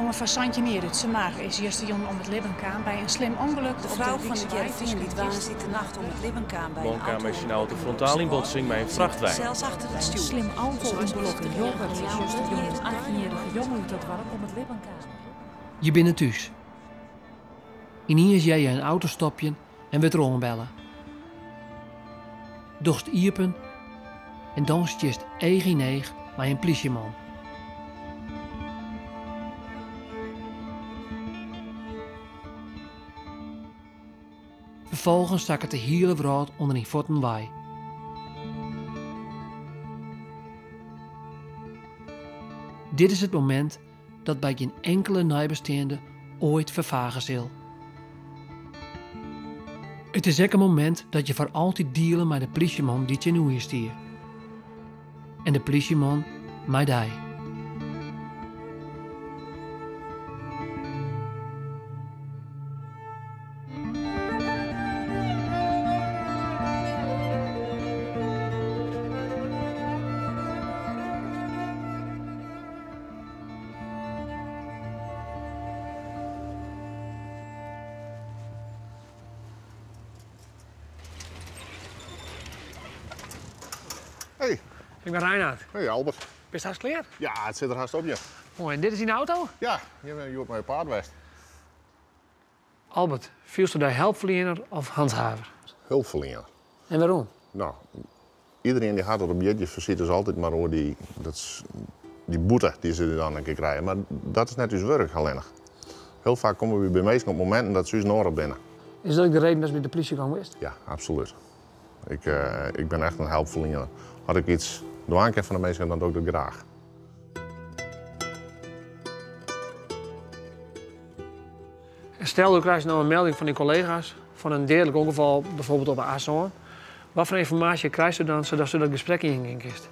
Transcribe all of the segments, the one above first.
jonge fan 17 jier út Sumar is justerjûn om it libben kaam by in slim ûngelok De op de frou fan It Rykswei Hearrenfean tusken dy't woansdeitenacht om it libben kaam by Man in kaam mei syn auto auto-ûngelok yn frontaal yn botsing mei in frachtwein. Sels achter it By in stjoer. slim auto-ûngelok yn Jorwert is justerjûn in 18-jierrige jonge út dat doarp om it libben kaam. Je binne thús. Yniens hear je in auto stopjen en wurdt der oanbelle. Dochst iepen en dan stiest each yn each mei in plysjeman. Ferfolgens sakket de hiele wrâld ûnder dyn fuotten wei. Dit is it momint dat by gjin inkele neibesteande oait ferfage sil. It is ek in momint dat je foar altyd diele mei de plysjeman dy't tsjinoer je stie. En de plysjeman mei dy. Hey. Ik ben Reinhard. Hey Albert. Bist hast klear? Ja, it sit der hast op, ja. Moai, en dit is dyn auto? Ja, hjir bin ik hjoed mei op paad west. Albert, fielsto dy helpferliener of hanthaver? Hulpferliener. En wêrom? No, iderien dy hat it op jierdeifersites altyd mar oer dy, dat is dy boete dy't se dan in kear krije. Mar dat is net ús wurk allinnich. Hiel faak komme wy by minsken op mominten dat se ús nedich binne. Is dat ek de reden datst by de plysje kaam bist? Ja, absolút. Ik, ik bin echt in helpferliener. As ik yts dwaan kin foar de minsken, dan doch ik dat graach. Stel, do krijst no in melding fan dyn kollega's fan in deadlik ûngefal, bijvoorbeeld op de A7. Wat foar ynformaasje krijsto dan sadatsto dat gesprek yngean kinst?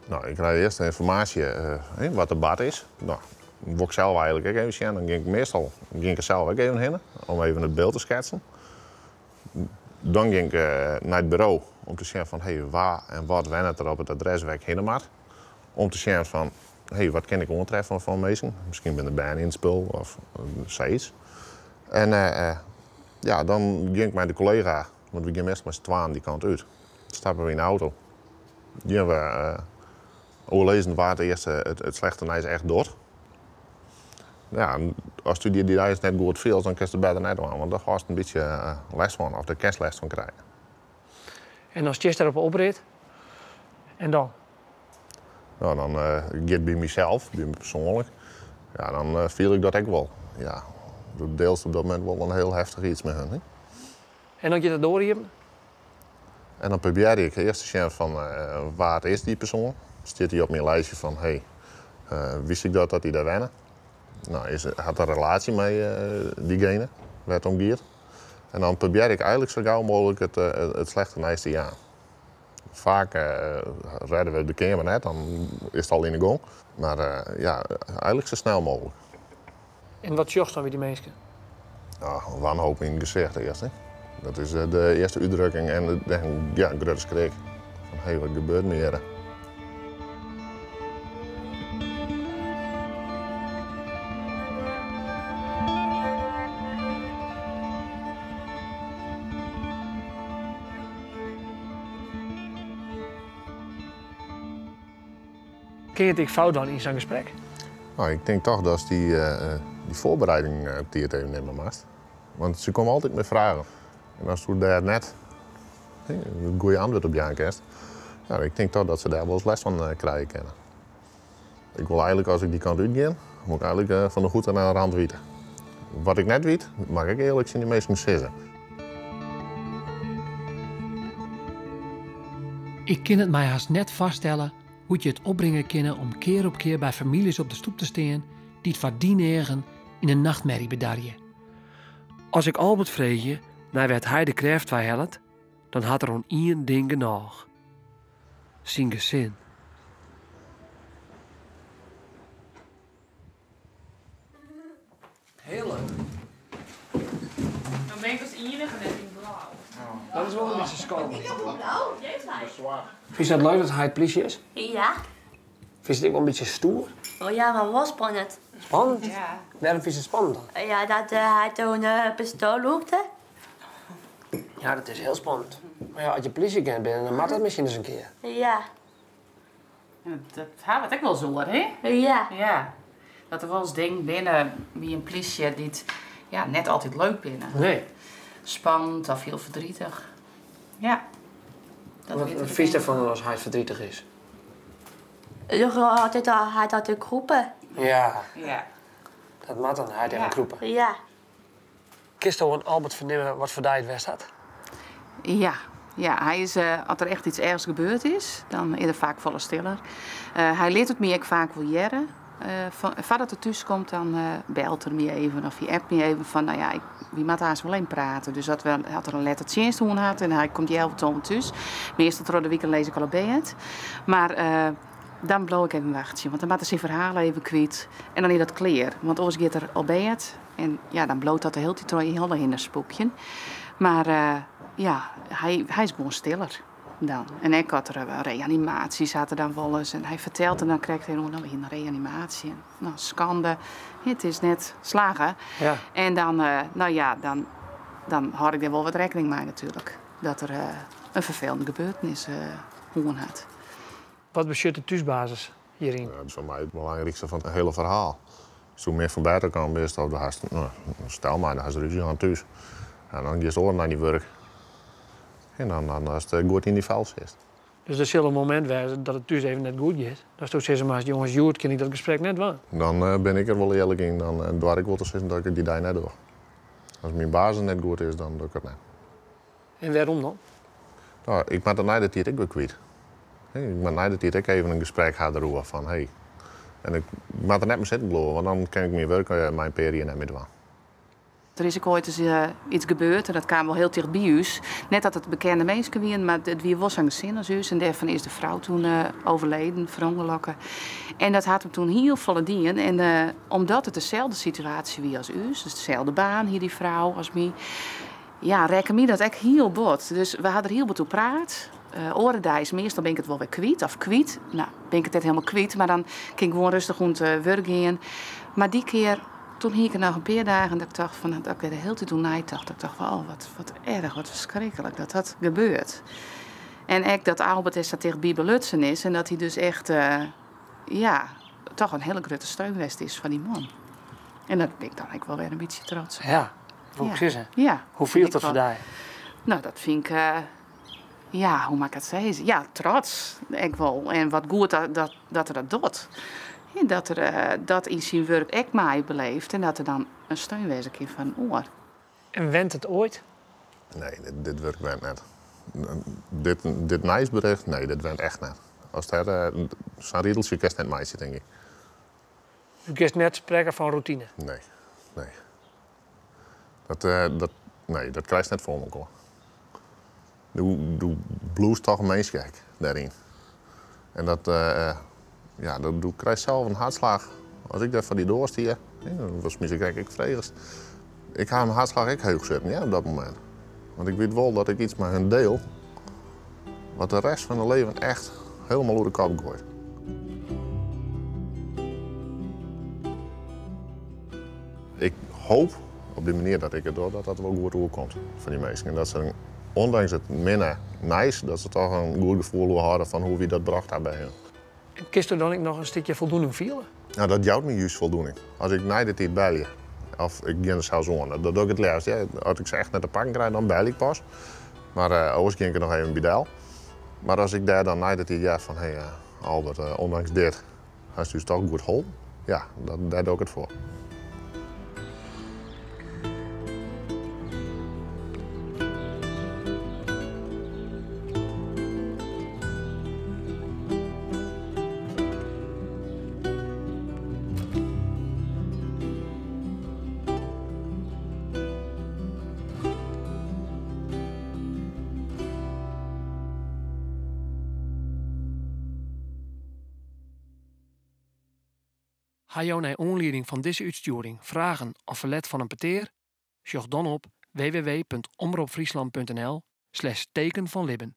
No, ik krij earst de ynformaasje wat der bard is. No, wol ik sels eigenlik ek even sjen. Dan gean ik meastal gean ik der sels ek even hinne om even it byld te sketsen. Dan gean ik nei it buro om te sjen fan hey, wa en wat wennet der op it adres wêr't ik hinne moat. Om te sjen fan hey, wat kin ik oantreffen fan minsken. Miskien binne der bern yn it spul of sayts. En ja, dan gean ik mei de kollega, want we gean meastal mei s'n twaen dy kant út. Stappe we yn de auto, gean we oerlizzen wa't earst it slechte nijs echt docht. Ja, as du dy deis net goed fielst, dan kinst it better net dwaan, want dêr hâldst in bytsje lêst fan, of dêr kinst lêst fan krije. En dan stiest dêr op 'e oprit en dan? No, dan giet it by mysels, by my persoanlik, ja, dan fiel ik dat ek wol. Ja, do deelst op dat momint wol in hiel heftich iets mei hun, hè. En dan giet de doar iepen? En dan probearje ik earst te sjen fan wa't is dy persoan. Stiet dy op myn lijstje fan hey, wist ik dat dat dy dêr wenne? No, is, hat er in relaasje mei diegene wêr't it om giet? En dan probearje ik eigenlik sa gau mooglik it, it slechte nijs te jaan. Faak rêde we de keamer net, dan is it al yn 'e gong. Mar ja, eigenlik sa snel mooglik. En wat sjochst dan by dy minsken? Ja, wanhoop yn it gesicht earst. Hè. Dat is de earste útdrukking en ja, in grutte skrik. Fan hé, wat gebeurt my hjir? Kin je it ek fout dwaan yn sa'n gesprek? No, ik tink toch datst dy, dy foarbereiding op tiid even nimme moatst. Want se komme altyd mei fragen. En ast dêr net it goede antwurd op jaan kinst, ja, ik tink toch dat se dêr wolris lêst fan krije kinne. Ik wol eigenlik as ik dy kant útgean, wol ik eigenlik fan de hoed en de rand witte. Wat ik net wit, moat ik ek earlik tsjin dy minsken sizze. Ik kin it my hast net foarstelle hoe't je it opbringe kinne om kear op kear by famyljes op de stoep te stean dy't foar dyn eagen yn in nachtmerje bedarje. As ik Albert freegje nei wêr't hy de krêft wei hellet, dan hat er oan ien ding genôch: syn gesin. Hiel leuk. Dan bin ik as ienige net yn blau. Dat is wol in bytsje skande. Ik doch wol blau. Fynst dat leuk dat hy plysje is? Ja. Fynst it ek wol in bytsje stoer? Oh ja, mar wol spannend. Spannend? Ja. Wêrom fynst it spannend dan? Ja, dat hy toen in pistoal lûkte. Ja, dat is hiel spannend. Mar ja, as je plysjeagint binne, dan moat dat miskien ris in kear. Ja. En dat ha we it ek wolris oer, hè? Ja. Ja. Dat der wolris dingen binne by in plysje dy't ja, net altyd leuk binne. Nee. Spannend of hiel verdrietig. Ja. Dat Wat wit ik fynst net. derfan as hy verdrietig is? Doch altyd al, hy hat altyd krûpe. Ja. Ja. Dat moat dan, hy hat even Ja. krûpe. Ja. Kinsto oan Albert fernimme wat foar dei it west hat? Ja. Ja, hy is, as der echt iets ergs gebeurd is, dan is er faak folle stiller. Hy lit it my ek faak wol hearre. Foardat er thús komt, dan belt er my even of hy appt my even fan, nou ja, wy moatte aanst wol even prate. Dus as er in lette tsjinst hân hat en hy komt healwei tolven thús, meastal troch de wike lis ik al op bêd. Mar dan bliuw ik even wachtsjen, want dan moat er syn ferhaal even kwyt en dan is dat klear. Want oars giet er op bêd en ja, dan bliuwt dat de hiele tiid troch je holle hinne spûkjen. Mar ja, hy is gewoan stiller dan. En ek as er reanimaasjes hat er dan wolris en hy fertelt er dan krekt even oer, no, we hiene in reanimaasje. En, no, skande, it is net slagge. Ja. En dan no ja, dan, dan hâld ik dêr wol wat rekkening mei natuerlik. Dat er in ferfelende gebeurtenis hân hat. Wat betsjut de thúsbasis hjiryn? Ja, dat is foar my it belangrykste fan it hiele ferhaal. Ast min fan bêd kaam bist, of do hast, no, stel my, do hast rúzje hân thús. Ja, dan giest oar nei dyn wurk. En dan ast goed yn dyn fel sitst. Dus der sil in momint wêze dat it thús even net goed giet. Datsto sizze moatst, jonges, hjoed kin ik dat gesprek net dwaan. Dan bin ik der wol earlik yn, dan doar ik wol te sizzen dat ik it dy dei net doch. As myn basis net goed is, dan doch ik it net. En wêrom dan? No, ik moat it nei de tiid ek wer kwyt. Hè, ik moat nei de tiid ek even in gesprek ha deroer fan, hey. En ik moat der net mei sitten bliuwe, want dan kin ik myn wurk mei in pear jier net mear dwaan. Der is ek oait ris iets gebeurd en dat kaam wol hiel ticht by ús. Net dat it bekende minsken wienen, mar it wie wol sa'n gesin as ús. En dêrfan is de frou toen overleden, ferûngelokke. En dat hat him toen hiel folle dien. En omdat it deselde situaasje wie as ús, dus deselde baan hie dy frou as my, ja, rekke my dat ek hiel bot. Dus we ha der hiel bot oer praat. Oare deis, meastal bin ik it wol wer kwyt, of kwyt. No, bin ik it net helemaal kwyt, mar dan kin ik gewoan rêstich oan it wurk gean. Mar dy kear, toen hie ik er noch in pear dagen dat ik tocht fan, dat ik der de hiele tiid oer neitocht. Dat ik tocht van, oh, wat erch, wat ferskriklik dat dat gebeurt. En ek dat Albert der sa tichtby belutsen is en dat hy dus echt, ja, toch in hiele grutte steun west is foar dy man. En dat bin ik dan ek wol wer in bytsje trots op. Ja, wol ik Ja. sizze. Ja, Hoe vind fielt ik dat foar wel. dy? No, dat fyn ik, ja, hoe moat ik dat sizze? Ja, trots ek wol. En wat goed dat er dat docht. En dat er dat yn syn wurk ek meibeleeft en dat er dan in steun wêze kin foar in oar. En went it oait? Nee, dit wurk went net. Dit nijsbericht, nee, dit went echt net. As der sa'n riedeltsje kinst net meitsje, tink ik. Du kinst net sprekke fan rûtine? Nee, nee. Dat nee, dat krijst net foar elkoar. Du bliuwst toch in minske ek dêryn. En dat ja, dat, du krijst sels in hertslach. As ik dêr foar dy doar stie, hè, dan was miskien krekt ek fregest. Ik ha in hertslach ek heech sitten, ja, op dat momint. Want ik wit wol dat ik iets mei hun deel, wat de rest fan hun leven echt helemaal oer de kop goait. Ik hoop op die manier dat ik het doe, dat dat wol goed oerkomt foar dy minsken. En dat se, ondanks it minne nijs, dat se toch in goed gefoel oerhâlde fan hoe wy dat brocht ha by hun. En kinsto dan ek noch in stikje foldoening fiele? No, dat jout my juist foldoening. As ik nei de tiid belje, of ik gean der sels oan, dat doe ik it leafst. Ja. As ik se echt net te pakken krij, dan belje ik pas. Mar oars gean ik der noch even by del. Mar as ik dêr dan nei de tiid hear fan, hé, hey, Albert, ondanks dit, hast ús toch goed holpen? Ja, dêr doe ik it foar. Ha jo nei oanlieding fan dizze útstjoering fragen of ferlet fan in petear? Sjoch dan op w w w punt omrop fryslân punt n l slash teken fan libben.